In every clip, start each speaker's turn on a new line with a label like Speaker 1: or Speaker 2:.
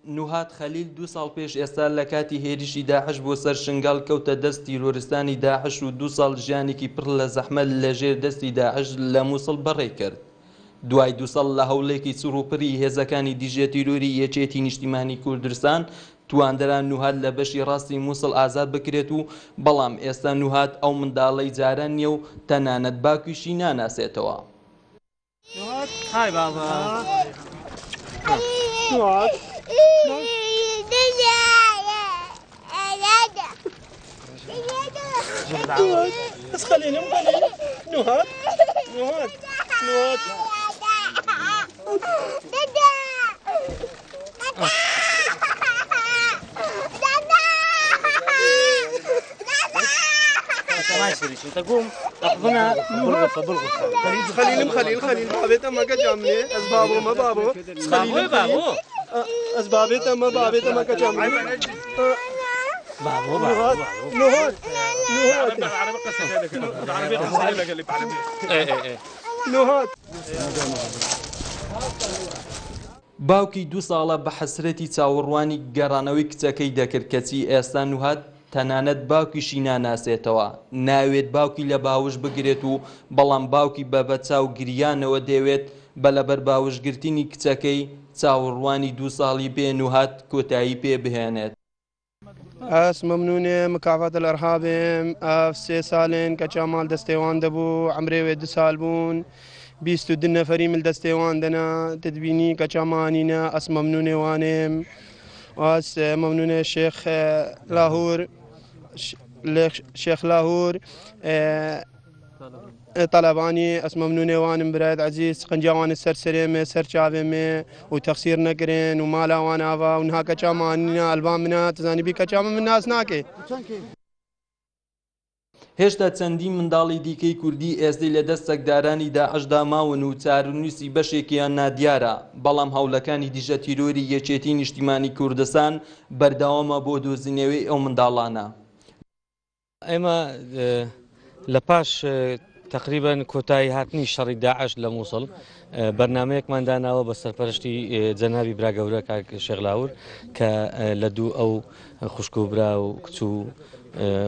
Speaker 1: نوهاد خەلیل دوو ساڵ پێش ئێستا لە کاتی هێرشی داعش بۆ سەر شنگال کەوتە دەست تیرۆرستانی داعش و دوو ساڵ ژیانێکی پڕ لە زەحمەت لە ژێر دەستی داعش لە موسڵ بەڕێ کرد. دوای دوو ساڵ لە هەوڵێکی چڕ و پڕی هێزەکانی دژە تیرۆری یەکێتی نیشتیمانی کوردستان تواندرا نوهاد لە بەشی ڕاستی موسڵ ئازاد بکرێت و بەڵام ئێستا نوهاد ئەو منداڵەی جاران نییە و تەنانەت باوکیشی ناناسێتەوە.
Speaker 2: های بابا
Speaker 3: بس خليني خليني نهاد نهاد نهاد
Speaker 2: ما يصير شيء تقوم احضنها بالغرفه بالغرفه
Speaker 3: خليل خليل خليل بابي ما كجامني اسبابو ما بابو
Speaker 2: بابو بابو
Speaker 3: اسبابي ما بابي ما كجامني
Speaker 2: بابو بابو
Speaker 3: نهاد نهاد
Speaker 2: ايه ايه
Speaker 3: نهاد
Speaker 1: باوکی دوو ساڵە بە حەسرەتی چاوەڕوانی گەڕانەوەی کچەکەی دەکرد کەچی ئێستا نوهاد تەنانەت باوکیشی ناناسێتەوە، ناوێت باوکی لە باوش بگرێت و بەڵام باوکی بە بەچاو گریانەوە دەیەوێت بە لەبەر باوشگرتنی کچەکەی چاوەڕوانی دوو ساڵی بێ نوهاد کۆتایی پێ بهێنێت.
Speaker 3: ئەس مەمنونێ مکافات الارهابێم ئەف سێ سالێن کەچا مال دەستێ وان دەبوو عەمرێ وێ دو سال بوون 22 نەفەری مل دەستێ وان دەنا تدبینی کەچا مانینە ئەس مەمنونێ وانێم ئەس مەمنونێ شێخ لاهور شێخ لاهور تەلەبانی ئەس مەمنونێ وانم برایت عەزیز قنجاوان سەر سەرێمێ سەر چاوێمێ و تەخسیر نەکرێن و مالاوان ئاوا و نها کەچا مانینە ئەلبا منە تزانی بی کەچا من ناس ناکەی.
Speaker 1: هێشتا چەندین منداڵی دیکەی کوردی ئێزدی لە دەست چەکدارانی داعشدا ماون و چارەنووسی بەشێکیان نادیارە، بەڵام هەوڵەکانی دژە تیرۆری یەکێتی نیشتیمانی کوردستان بەردەوامە بۆ دۆزینەوەی ئەو منداڵانە.
Speaker 2: ئێمە لە پاش تقریبا کۆتایی هاتنی شەڕی داعش لە مووسڵ بەرنمەیەکمان داناوە بە سەرپەرشتی جەنابی برا گەورە کاک شێخ لاور کە لە دوو ئەو خوشک و برا و کچ و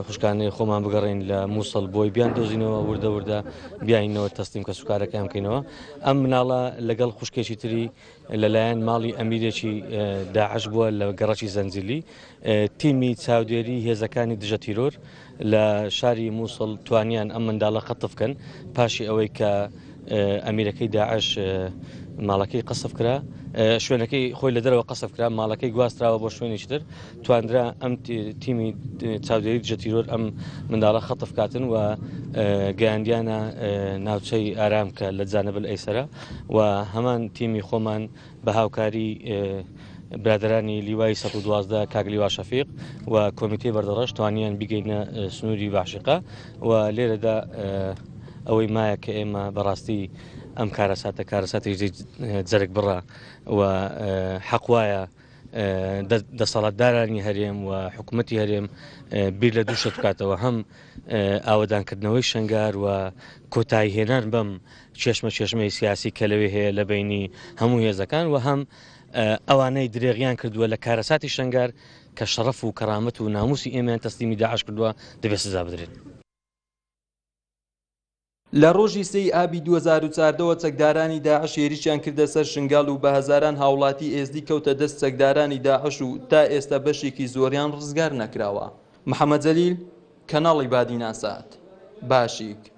Speaker 2: خوشکانەی خۆمان بگەڕین لە مووسڵ بۆی بیان دۆزینەوە وردە وردە بیانینەوە تەسلیم کە سوکارەکەیان بکەینەوە. ئەم مناڵە لەگەڵ خوشکێکی تری لەلایەن ماڵی ئەمیرێکی داعش بووە لە گەڕەکی زەنجیلی. تیمی چاودێری هێزەکانی دژە تیرۆر لە شاری مووسڵ توانیان ئەم منداڵە خەتف بکەن پاشی ئەوەی کە ئەمیرەکەی داعش ماڵەکەی قەسف کرا، شوێنەکەی خۆی لە دەرەوە قەسف کرا، ماڵەکەی گواستراوە بۆ شوێنێکی تر، تواندرا ئەم تیمی چاودێری دژە تیرۆر ئەم منداڵە خەتف کاتن و گەیاندیانە ناوچەی ئارام کە لە جانب ئەیسەرە و هەمان تیمی خۆمان بە هاوکاری برادرانی لیوای 112 کاک لیوا شەفیق و کۆمیتەی بەردەڕەش توانیان بیگەینە سنووری باشیقە و لێرەدا ئەوەی مایە کە ئێمە بەڕاستی ئەم کارەساتە کارەساتی جەرگ بڕە و حەق وایە دەسەڵاتدارانی هەرێم و حکوومەتی هەرێم بیر لە دوو شت بکاتەوە، هەم ئاوەدانکردنەوەی شنگار و کۆتایی هێنان بەم چێشمە چێشمەی سیاسی کە لەوێ هەیە لە بینی هەموو هێزەکان و هەم ئەوانەی درێغیان کردووە لە کارەساتی شنگار کە شەڕەف و کەرامەت و ناموسی ئێمەیان تەسلیمی داعش کردووە دەبێت سزا بدرێن.
Speaker 1: لە ڕۆژی سێی ئابی 2014 وە چەکدارانی داعش هێرشیان کردە سەر شنگال و بە هەزاران هاوڵاتی ئێزدی کەوتە دەست چەکدارانی داعش و تا ئێستا بەشێکی زۆریان ڕزگار نەکراوە. محەمەد جەلیل، کەناڵی بادینان سات، باشیک.